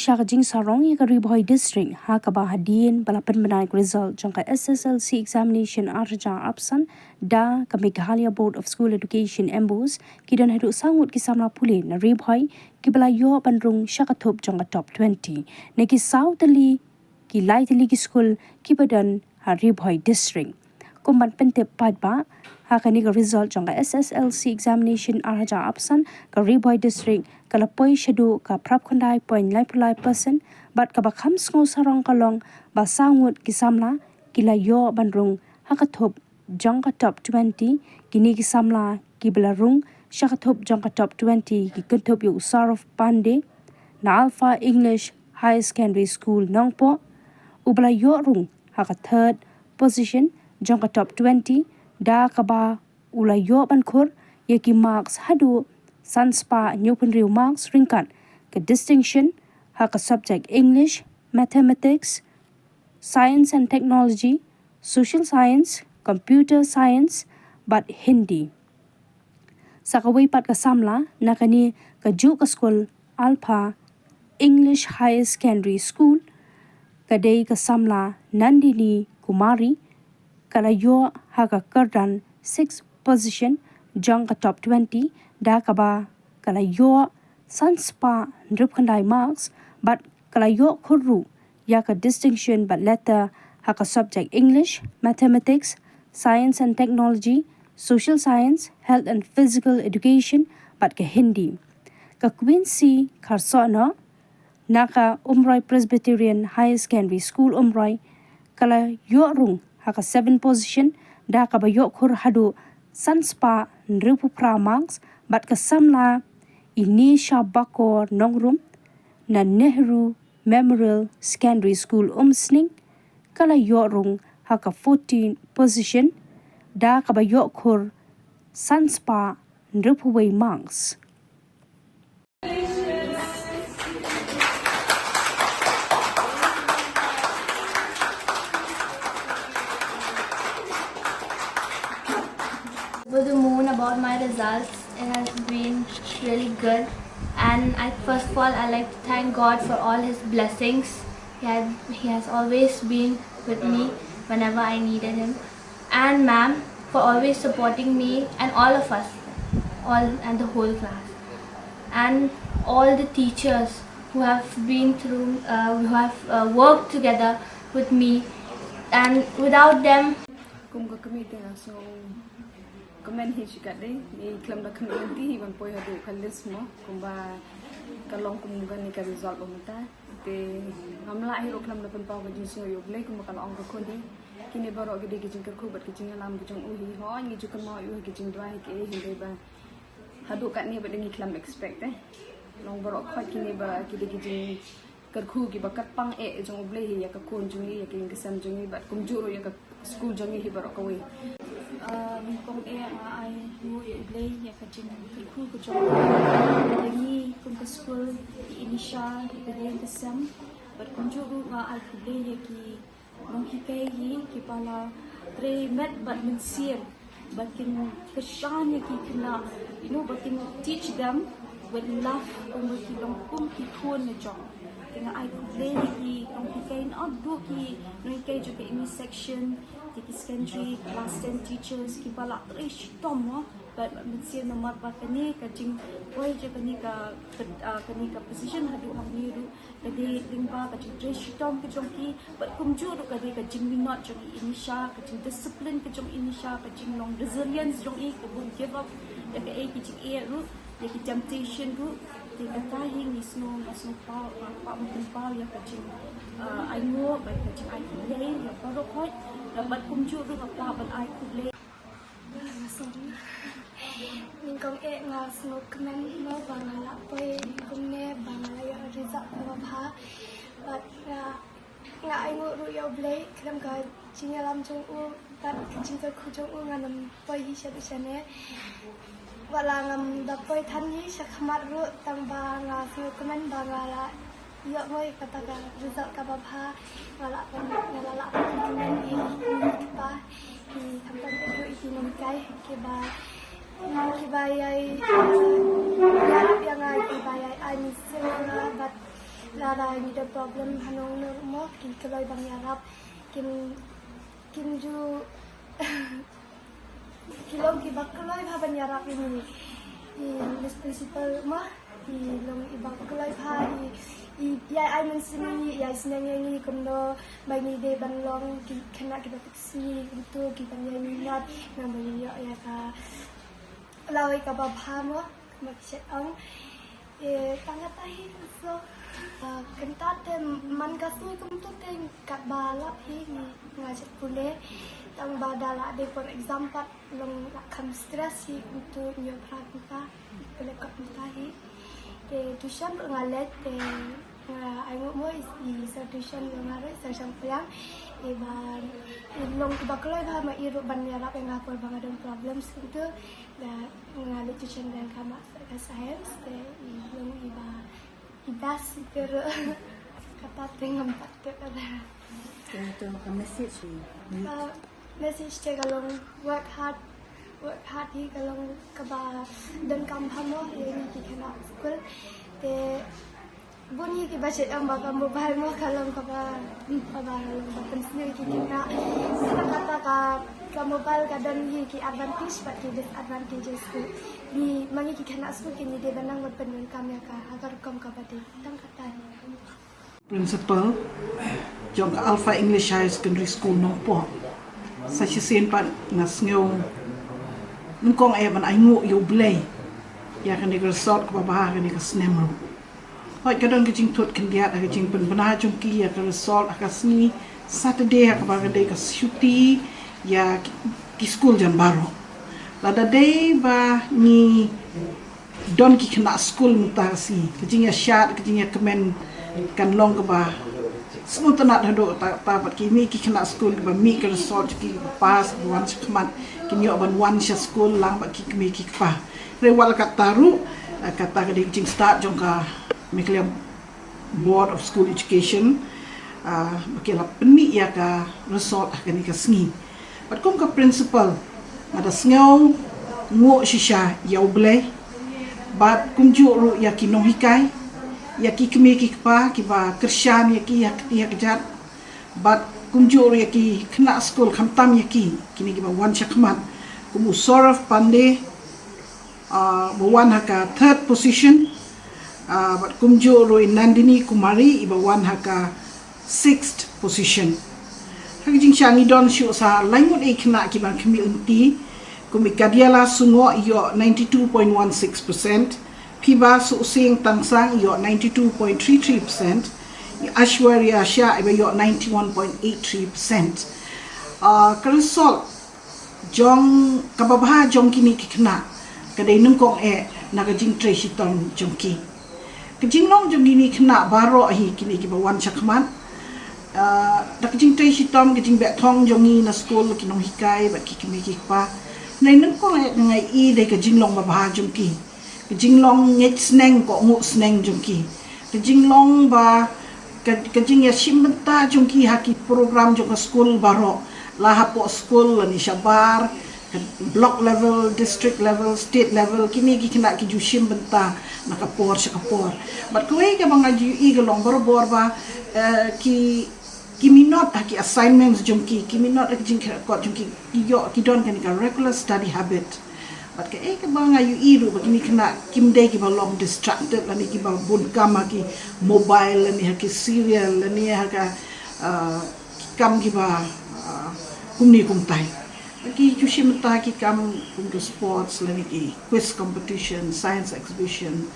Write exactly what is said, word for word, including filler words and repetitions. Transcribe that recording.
Sha ka jingsarong ïa ka Ri Bhoi District ha kaba hadien ba la pynbna ïa ka result jong ka S S L C examination ar hajar arphew san da ka Meghalaya Board of School Education, MBOSE, ki don haduh saw ngut ki samla pule na Ri Bhoi kiba la ïoh ban rung sha ka thup jong ka top twenty na ki saw tylli ki lai tylli ki skul kiba don ha Ri Bhoi District. Kum ban pyntip paidbah ha kane ka result jong ka S S L C examination ar hajar arphew san, ka Ri Bhoi District ka la poi shaduh ka phra phew khyndai point lai phew lai percent, bad kaba kham sngewsarong ka long ba saw ngut ki samla ki la ïoh ban rung ha ka thup jong ka top twenty. Kine ki samla kiba la rung sha ka thup jong ka top twenty ki kynthup ïa u Saurav Pandey na Alpha English Higher Secondary School, Nongpoh, uba la ïoh rung ha ka third position jong ka top twenty, da kaba u la ïoh ban khur ïa ki marks haduh san spah hynñiew phew hynriew marks ryngkat ka distinction ha ka subject English, Mathematics, Science and Technology, Social Science, Computer Science bad Hindi. Sa kawei pat ka samla na kane kajuh ka skul, Alpha English Higher Secondary School, ka dei ka samla Nandini Kumari, ka la ïoh ha ka kyrdan sixth position jong ka top twenty, da kaba ka la ïoh san spah hynriew phew khyndai marks, bad ka la ïoh khur ruh ïa ka distinction bad letter ha ka subject English, Mathematics, Science and Technology, Social Science, Health and Physical Education bad ka Hindi. Ka Quincy Kharsohnoh na ka Umroi Presbyterian Higher Secondary School, Umroi, ka la ïoh rung ha ka seven position, da kaba ïoh khur haduh san spah hynriew phew phra marks, bad ka samla Inisha Bakor Nongrum na Nehru Memorial Secondary School, Umsning, ka la ïoh rung ha ka fourteen position, da kaba ïoh khur san spah hynriew phew wei marks. Over the moon about my results. It has been really good. And I, first of all, I'd like to thank God for all his blessings. He had, he has always been with me whenever I needed him. And ma'am for always supporting me and all of us, all and the whole class. And all the teachers who have been through, uh, who have, uh, worked together with me. And without them, kum ka kmie te nga sngewkmen hi shikatdei, ngi khlem da khmih lynti hi ban poi haduh ka list mo, kumba ka long kum kane ka result ba mynta. Te ngam lah hi ruh khlem da pynpaw ka jingsngew ïa U Blei, kumba ka la ong ka khun hi. Kine baroh ki dei ki jingkyrkhu bad ki jingïalam ki jong u hi. Hooid ngi ju kynmaw ïa u ha ki jingduwai hi kaei, hynrei ba haduh katne ba dei ngi khlem expect eh. Long baroh khoit kine ba ki dei ki jing kyrkhu kiba kyrpang eh jong U Blei hi ïa ka khun jong ngi, ïa ka ïing ka sem jong ngi bad kumjuh ruh ïa ka skul jong ngi hi baroh kawei. Ah, nyngkong eh nga ai nguh ïa U Blei ïa ka jingkyrkhu ka jong u. Ïa ngi kum ka skul, ïa i Nisha, ïa ka ïing ka sem bad kumjuh ruh nga ai khublei ïa ki nonghikai hi kiba la trei met bad mynsiem. Ba kin kyrshan ïa ki khynnah, you know, ba kin teach them with love, kumba ki long kum ki khun la jong. Te nga ai khublei ïa ki nonghikai, naduh ki nonghikai jong ka M E section, ïa ki secondary, class ten teachers, kiba la trei shitom mo bad mynsiem namar ba kane ka jingpoi jong kane ka, ah, kane ka position haduh hangne ruh ka dei lyngba ka jingtrei shitom ka jong ki, bad kumjuh ruh ka dei ka jingminot jong i Nisha, ka jingdiscipline ka jong i Nisha, ka jinglong resilience jong i, ka bym give up ïa kaei ka jingeh ruh, ïa ki temptation ruh. Te kata hi ngi sngew, nga sngewpaw, nga kwah ban pynpaw ïa ka jing, ah, ainguh bad ka jingai khublei ïa baroh khoit, bad kumjuh ruh nga kwah ban ai khublei. Nyngkong eh nga sngewkmen mo ba nga la poi kumne, ba nga la ïoh result kaba bha. Bad nga, nga ainguh ruh ïa U Blei, khlem ka jingïalam jong u bad ka jingkyrkhu jong u ngan ym poi hi shaduh shane. Wat la ngam da poi than hi shakhmat ruh, tang ba nga sngewkmen ba nga la ïoh mo ïa kata ka result kaba bha. Nga la pyn, nga la lah ban pynmen ïa ki kmie ki kpa, ki khamtam ruh ïa ki nonghikai kiba, kiba ïai, ïa, ïa nga, kiba ïai ai mynsiem ïa nga bad Lada ngi da problem hanong nor mo, ki kloi ban ïarap, kim, kim ju, ki long kiba kloi bha ban ïarap ïa ngi. I Miss Principal mo, i long iba kloi bha, i, i, ïa ai mynsiem ïa ngi, ïa ai sneng ïa ngi kumno ba ngi dei ban long ki khynnah kiba pynsngi, kumto kiban ïai minot, namar ba ngin ïoh ïa ka lawei kaba bha mo. Kumba ki shet ong, eh, tang kata hi, so, ah, kynta te man ka sngi kumto te katba lap hi ngi, nga shet pule. Tang ba da la dei por exam pat long la kham stress hi kumto, ngi ïoh phra kumta, pule kat kumta hi. Te tuition ruh nga leit, te nga ai nguh mo i, i sir tuition jong nga ruh, i sir Shangpliang, iba, i long iba kloi bha ma i ruh ban ïarap ïa nga por ba nga don problems kumto. Da nga leit tuition da ka maths, ka science, te i long iba, i best i te ruh. Kata te ngam pat tip lada. Te to ka message hi. Ka message te ka long work hard, work hard hi ka long kaba donkam bha mo ïa ngi ki khynnah skul. Te bun hi kiba shet ong ba ka mobile mo ka long kaba, kaba long ba pynsniew ïa ki khynnah. Shisha kata ka, ka mobile ka don hi ki advantage bad ki disadvantages. Te ngi ma ngi ki khynnah skul ki ngi dei ban nang ban pyndonkam ïa ka ha ka rukom kaba dei. Tang kata hi. Principal jong ka Alpha English Higher Secondary School Nongpoh. Sa shisien pat nga sngew nyngkong eh ban ainguh ïa U Blei ïa kane ka result kaba bha ha kane ka snem ruh. Hooid, ka don ka jingthut khyndiat ha ka jingpynbna jong ki ïa ka result ha ka sngi Saturday ha kaba ka dei ka shuti ïa ki, ki skul jan baroh. Lada dei ba ngi don ki khynnah skul mynta ka sngi, ka jingïashad, ka jingïakmen kan long kaba sngewtynnat haduh katta katta, bad kine ki khynnah skul kiba mih ka result jong ki, kiba pass, ba wan shakhmat, kin ïoh ban wan sha skul lang bad ki kmie ki kpa. Hynrei wat la katta ruh, eh, kata ka dei ka jingstad jong ka Meghalaya Board of School Education, ah, ba ki la pynmih ïa ka result ha kane ka sngi. Bad kum ka principal, nga da sngewnguh shisha ïa U Blei, bad kumjuh ruh ïa ki nonghikai, ïa ki kmie ki kpa kiba kyrshan ïa ki ha kti ha kjat, bad kumjuh ruh ïa ki khynnah skul, khamtam ïa ki, kine kiba wan shakhmat, kum u Saurav Pandey, ah, ba wan ha ka third position, ah, bad kumjuh ruh i Nandini Kumari iba wan ha ka sixth position. Ha ka jingshah ngi don shuh sa lai ngut i khynnah kiban khmih lynti, kum i Kadiala Sungoh ïoh ninety-two point one six percent, Phiba Suhsing Tangsang ïoh ninety-two point three three percent, i Aishwarya Shah iba ïoh ninety-one point eight three percent. Ah, ka result jong kaba bha jong kine ki khynnah ka dei nyngkong eh na ka jingtrei shitom jong ki. Ka jinglong jong kine ki khynnah baroh hi, kine kiba wan shakhmat, ah, da ka jingtrei shitom, ka jingbeh thong jong ngi na skul, ki nonghikai bad ki kmie ki kpa, hynrei nyngkong eh nga ïohi dei ka jinglong ba bha jong ki, ka jinglong ngeit sneng, kohnguh sneng jong ki, ka jinglong ba ka, ka jingïashim bynta jong ki ha ki program jong ka skul baroh, la hapoh skul lane shabar, ka block level, district level, state level, kine ki khynnah ki ju shim bynta na ka por sha ka por. Bad kawei kaba nga ju ïohi ka long barabor ba, eh, ki, ki minot ha ki assignments jong ki, ki minot ha ki jingkyrkhu jong ki, ki ïoh, ki don kane ka regular study habit. Bad kaei kaba nga ïohi ruh ba kine ki khynnah kim dei kiba long distracted lane kiba bun kam ha ki mobile lane ha ki serial lane ha ka, ah, ki kam kiba, ah, kumne kumtai. Ki ju shim bynta ki kam kum ki sports lane ki quiz competition, science exhibition.